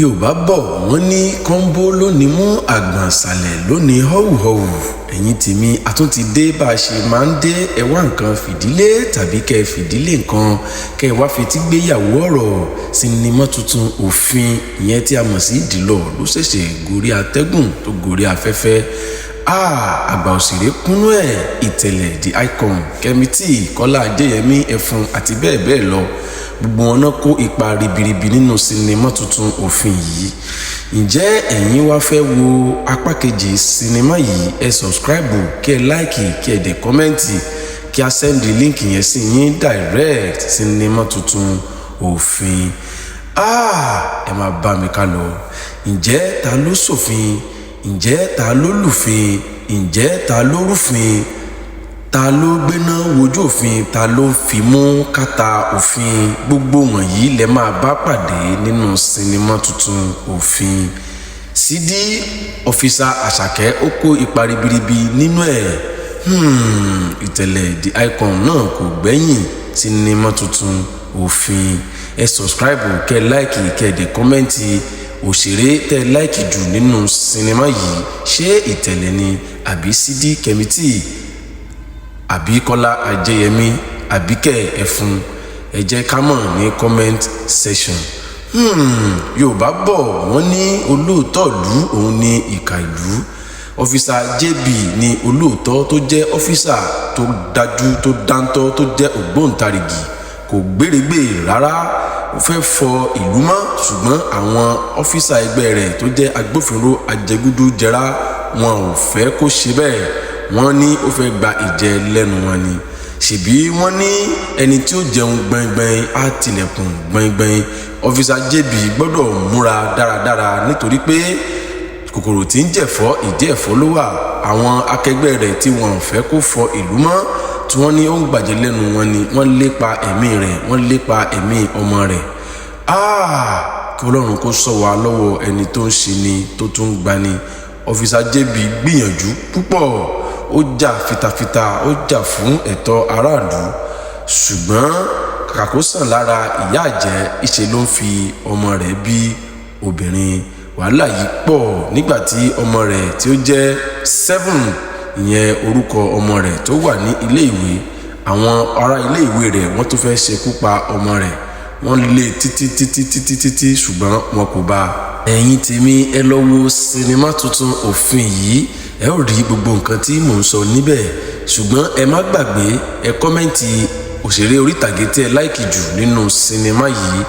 Yorùbá bọ̀, wọ́n ní kọ́ńbó lónìí mú àgbọ̀nsalẹ̀ lónìí họ́wùhọ́wù. Ẹ̀yin tèmi, a tún ti dé bá a ṣe máa ń dé. Ẹ wá nǹkan fìdílé tàbí kẹ́ ẹ fìdílé nǹkan, kẹ́ ẹ wá fetí gbéyàwó ọ̀rọ̀. Sinimá tuntun Òfin, ìyẹn tí a mọ̀ sí The Law, ló ṣẹ̀ṣẹ̀ gorí atẹ́gùn tó gorí afẹ́fẹ́. Àgbà òṣèré kúnú ẹ̀: Ìtẹ̀lẹ̀ the Icon, Kẹ́mi T, Kọ́lá Ajéyẹmí, Ẹfun àti bẹ́ẹ̀ bẹ́ẹ̀ lọ. Gbogbo wọn náà kó ipa ribiribi nínú sinimá tuntun Òfin yìí. Ǹjẹ́ ẹ̀yin wá fẹ́ wo apá kejì sinimá yìí? Ẹ subscribe, kí ẹ like, kí ẹ dẹ̀ comment, kí a send link yẹn sí yín direct. Sinimá tuntun Òfin, ẹ máa bá mi ká lọ. Ǹjẹ́ ta ló ṣòfin? Ǹjẹ́ ta ló lùfin? Ǹjẹ́ ta ló rúfin? Ta ló gbéná wojú òfin? Ta ló fi mú kàtà òfin? Gbogbo wọ̀nyí lẹ máa bá pàdé nínú sinimá tuntun Òfin. Sídí Officer Àṣàkẹ́, ó kó ipa ribiribi nínú ẹ̀. Ìtẹ̀lẹ̀ the Icon náà kò gbẹ́yìn. Sinimá tuntun Òfin, ẹ subscribe, kẹ́ ẹ like, kẹ́ ẹ dẹ̀ comment òṣèré tẹ́ ẹ like jù nínú sinimá yìí. Ṣé Ìtẹ̀lẹ̀ ni, àbí Sídí Kẹ́mi T, àbí Kọ́lá Ajéyẹmí, àbíkẹ́ Ẹ̀fun? Ẹ jẹ́ ká mọ̀ ní comment section. Yorùbá bọ̀, wọ́n ní olóòótọ́ ìlú òun ní ìkà ìlú. Officer JB ní olóòótọ́ tó jẹ́ officer tó dájú, tó dáńtọ́, tó jẹ́ ògbóǹtarìgì, kò gbèrègbè rárá. Ó fẹ́ fọ ìlú mọ́, ṣùgbọ́n àwọn officer ẹgbẹ́ rẹ̀ tó jẹ́ agbófinró ajẹgúdújẹrá, wọn ò fẹ́ kó ṣe bẹ́ẹ̀. Wọ́n ní ó fẹ́ gba ìjẹ lẹ́nu wọn ni. Ṣèbí wọ́n ní ẹni tí ó jẹun gbẹngbẹng á tilẹ̀kùn gbẹngbẹng. Officer JB gbọ́dọ̀ múra dáradára, nítorí pé kòkòrò tí ń jẹ̀fọ́, ìdí ẹ̀fọ́ ló wà. Àwọn akẹgbẹ́ rẹ̀ tí wọ́n fẹ́ kó fọ ìlú mọ́, tí wọ́n ní ó ń gbàjẹ́ lẹ́nu wọn ni, wọ́n lépa ẹ̀mí rẹ̀, wọ́n lépa ẹ̀mí ọmọ rẹ̀. Kí Ọlọ́run kó ṣọ́ wa lọ́wọ́ ẹni tó ń ṣe ni tó tún ń gbani. Officer JB gbìyànjú púpọ̀, ó jà fitafita, ó jà fún ẹ̀tọ́ aráàlú, ṣùgbọ́n kàkà kó sàn lára ìyá àjẹ́, ìṣe ló ń fi ọmọ rẹ̀ bí obìnrin. Wàhálà yìí pọ̀ nígbà tí ọmọ rẹ̀ tí ó jẹ́ 7, ìyẹn orúkọ ọmọ rẹ̀ tó wà ní ilé ìwé, àwọn ará ilé ìwé rẹ̀ wọ́n tó fẹ́ ṣekú pa ọmọ rẹ̀. Wọ́n lé títí títí títí títí, ṣùgbọ́n wọn kò bá a. Ẹ̀yin tèmi, ẹ lọ wo sinimá tuntun Òfin yìí, ẹ ó rí gbogbo nǹkan tí mò ń sọ níbẹ̀. Ṣùgbọ́n ẹ má gbàgbé, ẹ comment òṣèré orí ìtàgé tí ẹ like jù nínú sinimá yìí.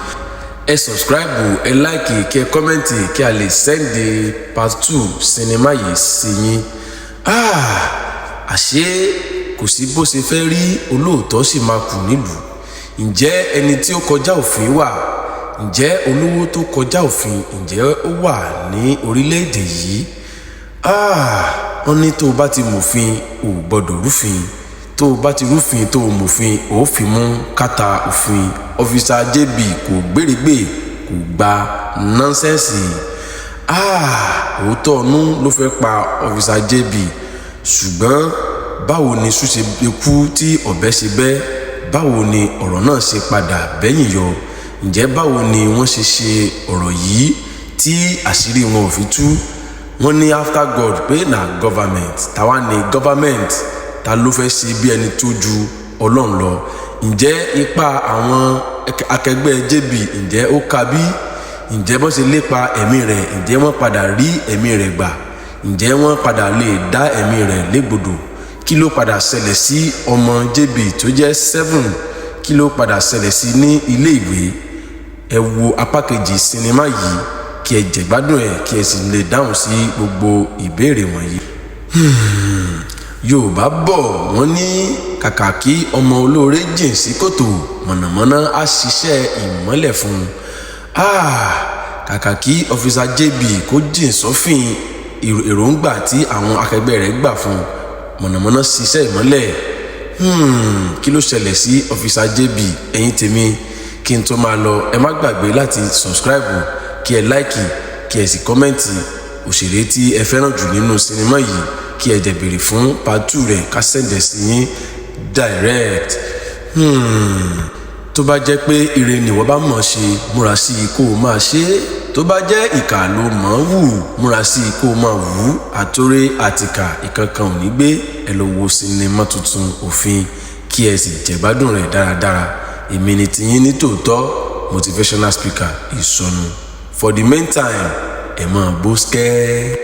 Ẹ subscribe, ẹ like, kí ẹ comment, kí a lè send part 2 sinimá yìí sí yín. Àṣé kò sí bó ṣe fẹ́ rí, olóòótọ́ sì máa kù nílùú. Ǹjẹ́ ẹni tí ó kọjá òfin wà? Ǹjẹ́ olówó tó kọjá òfin, ǹjẹ́ ó wà ní orílẹ̀-èdè yìí? Wọ́n ní tó o bá ti mòfin, ò gbọ́dọ̀ rúfin. Tó o bá ti rúfin, tó o mòfin, ò fi mú kàtà òfin. Officer JB kò gbèrègbè, kò gba nonsense. Òótọ́ ọ̀nù ló fẹ́ pa Officer JB, ṣùgbọ́n báwo ni iṣu ṣe kú tí ọ̀bẹ ṣe bẹ́? Báwo ni ọ̀rọ̀ náà ṣe padà bẹ́yìn yọ? Ǹjẹ́ báwo ni wọ́n ṣe ṣe ọ̀rọ̀ yìí tí àṣírí wọn ò fi tú? Wọ́n ní after God, pé na government. Táwa ní government? Ta ló fẹ́ ṣe bí ẹni tó ju Ọlọ́run lọ? Ǹjẹ́ ipa àwọn akẹgbẹ́ JB, ǹjẹ́ ó ka bí? Ǹjẹ́ bọ́n ṣe lépa ẹ̀mí rẹ̀, ǹjẹ́ wọ́n padà rí ẹ̀mí rẹ̀ gbà? Ǹjẹ́ wọ́n padà lè dá ẹ̀mí rẹ̀ légbodò? Kí ló padà ṣẹlẹ̀ sí ọmọ JB tó jẹ́ 7? Kí ló padà ṣẹlẹ̀ sí ní ilé ìwé? Ẹ wo apá kejì sinimá yìí, kí ẹ jẹ̀gbádùn ẹ̀, kí ẹ sì lè dáhùn sí gbogbo ìbéèrè wọ̀nyí. Yorùbá bọ̀, wọ́n ní kàkà kí ọmọ olóore jìn sí kòtò, mọ̀nàmọ́ná á ṣiṣẹ́ ìmọ́lẹ̀ fún un. Kàkà kí Officer JB kó jìn sọ́fìn èròǹgbà tí àwọn akẹgbẹ́ rẹ̀ gbà fún un, mọ̀nàmọ́ná ṣiṣẹ́ ìmọ́lẹ̀. Kí ló ṣẹlẹ̀ sí Officer JB? Ẹ̀yin tèmi, kí n tó máa lọ, ẹ má gbàgbé láti subscribe, kí ẹ like, kí ẹ sì comment òṣèré tí ẹ fẹ́ràn jù nínú sinimá yìí, kí ẹ dẹ̀ béèrè fún part 2 rẹ̀, ká send ẹ̀ sí yín direct. Tó bá jẹ́ pé ire nìwọ bá mọ̀ ṣe, múra sí i kó o máa ṣe é. Tó bá jẹ́ ìkà ló mọ̀ ọ́n wù, múra sí i kó o máa wù ú. Àtòrè àtìkà ìkankan ò ní gbé. Ẹ lọ wo sinimá tuntun Òfin, kí ẹ sì jẹ̀gbádùn rẹ̀ dáradára. Èmi ni tiyín ní tòótọ́, motivational speaker Ìsọnù. For the meantime, ẹ máa bó skẹ́.